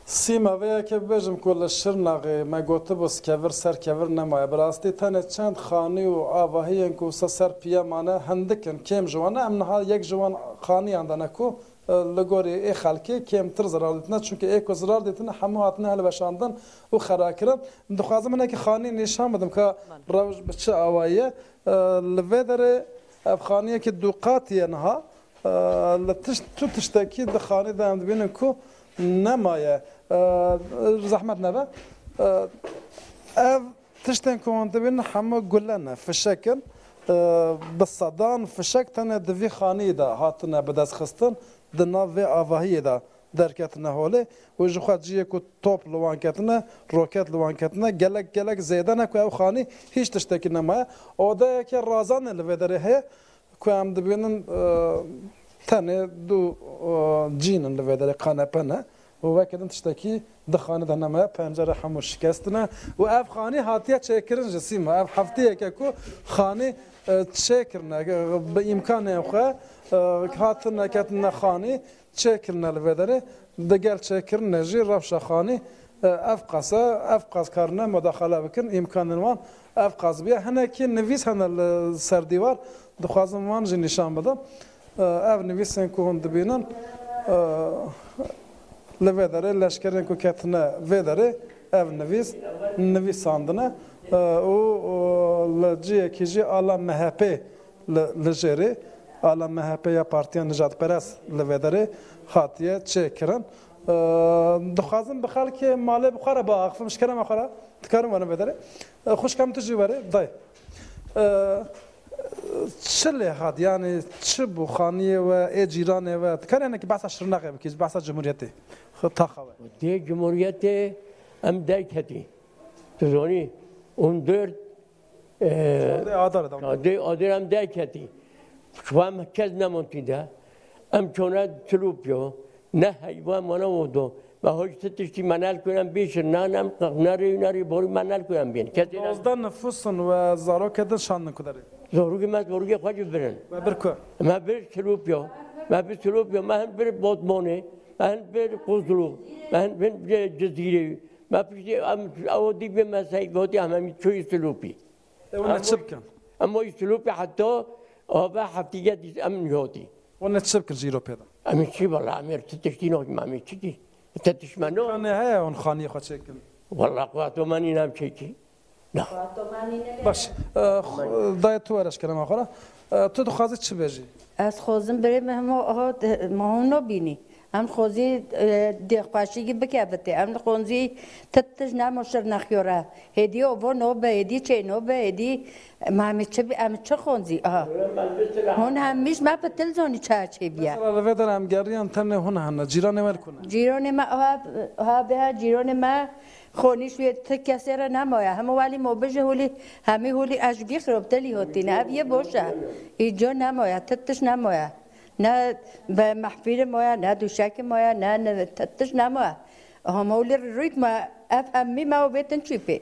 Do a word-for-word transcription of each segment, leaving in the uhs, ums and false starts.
Sîma vê yekê bibêjim ku li Şirnexê me gotibû sikevir ser kevir nemaye. Bi rastî tenê çend xanî û avahiyên ku wisa ser piye mane hindik in, kêm ji wan ne. Em niha yek ji wan xaniyan de ne ku, e, li gorî ê xelkê kêmtir zirar dîtine. Çunke ê ku zirar dîtine hemû hatine hilweşandin û xera kirin. Dixwazim hinekî xanî nîşan bidim ka rewş bi çi awayî ye. E, li vê derê ev xaniyekî du qatî ye niha. E, li tişt, tu tiştekî di xanî de em dibînin ku nemaye. E, zehmet nebe. E, ev tiştên ku hûn dibînin hemû gule ne, fişek in. E, bi sedan fişek tenê di vî xanî de hatine bidestxistin, di nav vê avahiyê de derketine holê û ji xwe cihê ku top li wan ketine, roket li wan ketine, gelek, gelek zêde ne ku ew xanî hîç tiştekî nemaye. Odeyeke razanê li vê derê heye ku em dibînin, e, tenê du, e, cîn in li vê derê, kanepe ne. Û weke din tiştekî di xanî de nemaye, pencere hemû şikestine. Û ev xanî hatiye çêkirin ji Sîma. Ev heftiyeke ku xanî, e, çêkirine, e, bi îmkanên xwe, e, hatine ketine xanî. Çêkirine li vê derê, digel çêkirinê jî rewşa xanî, e, ev qas e, ev qas karine mudaxale bikin, îmkanên wan ev qas bûye. Hinekî nivîs hene li ser dîwar, dixwazim wan jî nîşan bidim. E, ev nivîsên ku hûn dibînin, e, li vê derê leşkerên ku ketine vê derê ev nivîs nivîsandine, e, û, û li cihekî jî ala M H P li, li jêrê, ala M H P ya Partiya Nijadperest li vê derê hatiye çêkirin. E, dixwazim bi xelkê malê bi xwe re biaxifim, ji kerema xwe re dikarim werin vê derê. E, xwişka min tu jî werê, dayê. E, çi lê hat, yanî çi bû xaniyê we, ê cîranê we? Dikarî hinekî behsa Şirnexê bikî, ji behsa Cumhuriyetê, xwe taxa we. Dê Cumhuriyetê em derketî. Tu zanî, on dört, e, Çardê Adar e, tamam. Çardê Adar em derketî. Ji xwe em kes nemon tî de. Em çone Silopî yo. Ne heywan wana odo. Me hoj ti tiştî me nel ku em bêşin, nan em nerê, nerê borî me nel ku em bên. Kesê ne Dozdeh nifûs in we zarokê din şandin ku derê? Zarokê me, zarokê xwe jî birin. We bir ku? Me bir Silopî yo. Me bir Silopî yo. Me hin bir Botmonê. Me hin bir Quzlu. Me hin bir Cizîrê. Me piştî em ew dî bê me sey gotî em hemî çûyî Silopî. E, hûn ê çi bikin? Em o Silopî heta ava heftîge dîs em nihotî. Hûn ê çi bikin ji îro pê de? Em ê çi, wela em ê ti tiştî nokî, em ê çi kî? Ti tişt me no. Îmkanê heye hûn xaniyê xwe çêkin? Wela xwe to me nîne em çêkî. Na. Baş. E, xwe, dayê tu were ji kerema xwe re. E, tu dixwazî çi bêjî? Ez xwazim birê me hema aha, me hûn nabînî. Em xwezî, e, dê xweşî bikevitê. Em li xwezî ti tişt nemo Şirnexyo re. Hêdî ovo nobe, hêdî çê nobe, hêdî em hemî çi bi-, em çi xwezî? Aha. Hûn hemî ji me pitil zonî çawa çêbiye. Mesela li vê derê em geriyan tenê hûn hene. Cîranê we li ku ne? Cîranê me aha, aha be ha cîranê me xonîş wê ti kesê re nemaye. Hemû welî mobijê holî, hemî holî ez ji vî xirobtelî hotîne. Ev yê boş e. Îco nemaye, ti tişt nemaye. Ne be mehfîlê maya, ne duşekê maya, ne, ne te-, tişt ne maya. Hema wî rûyt me, ev hemî me avêtin çîpê.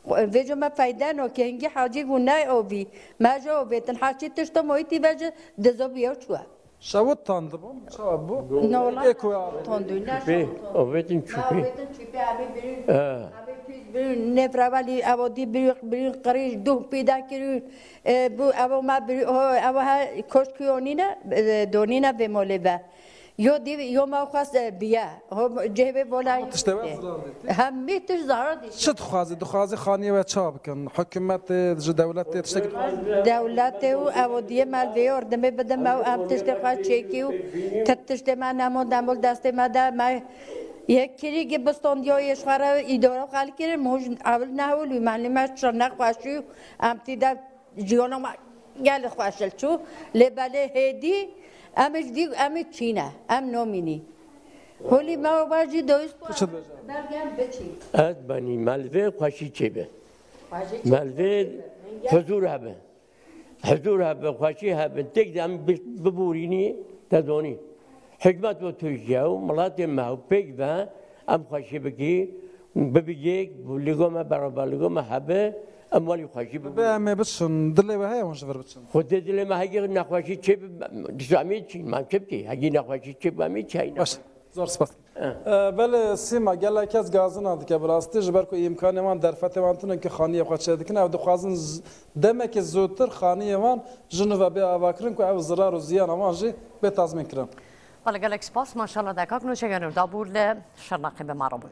Xwe-, vêco me feyde no, kengî hacî bû, ne ovî. Me ji ovêtin, hacî tişto moyîtî ve ji dizo biyo çûye. Şewit tandibû, çawa bû? No, wala Ê ku ya. Tondû, ne Çûpê, şewit tondû. Avêtin çûpê. Me avêtin çûpê, em ê birîn, He. em ê pîs birîn, nêfrevelî, evo dî birîn, birîn qirîj, duh pîda kirîn. E, bu, evo me bir, ho, evo her koşk yo nîne, e, donîne vê molê ve. Yo dî, yo me xwest, e, biye. Ho, cihê vê vola. Tiştê we zarar dîtî? Hemî tişt zarar dîtî. Çi dixwazî? Dixwazî xaniyê we çawa bikin? Hikûmetê, ji dewletê tiştekî dixwazî? Dewletê û evo diyê me vê yordimê bidin me û em tiştê xwe çêkî û ti tiştê me nemon demol destê me de me yek kirî gi bistandiyo yê ji xwe re îdora xwe li kirin, moj evil nehul û me li me çi nexweşî û em tî de Jiyana me gelê xweş li çû, lê belê hêdî em ji dî em ê çîne, em nomînî. Holî me û ber jî doyist Tu çi dibêjî? Bergen biçî. Ez benî me li vê xweşî çêbe. Xweşî çêbe. Me li vê huzûr hebe. Huzûr hebe, xweşî hebe. Tek de em bi-, biborînî, te donî. Hikmet û Tirkiye û miletê me û pêk ve em xweşî bikî, bibi yek, li gor me beraber, li gor me hebe, em welî xweşî bibin. Be em ê biçin, dilê we heye hûn ji vir biçin? Xwedê dilê me hegî nexweşî çê bi, dîsa em ê çîn, me çi bikî? Hegî nexweşî çê bi, em ê çayna. Baş, zor spas. Belê Sîma, gelek kes gazina dike bi rastî, ji ber ku îmkanê wan, derfetê wan tune ku xaniyê xwe çêdikin, ew dixwazin demekê zûtir xaniyê wan ji nû ve bê avakirin ku ew zirar û ziyana wan jî bê tazmînkirin. Belê, gelek spas, maşallah, dekak nûçegan û dabûr li Şirnexê bi me re bûn.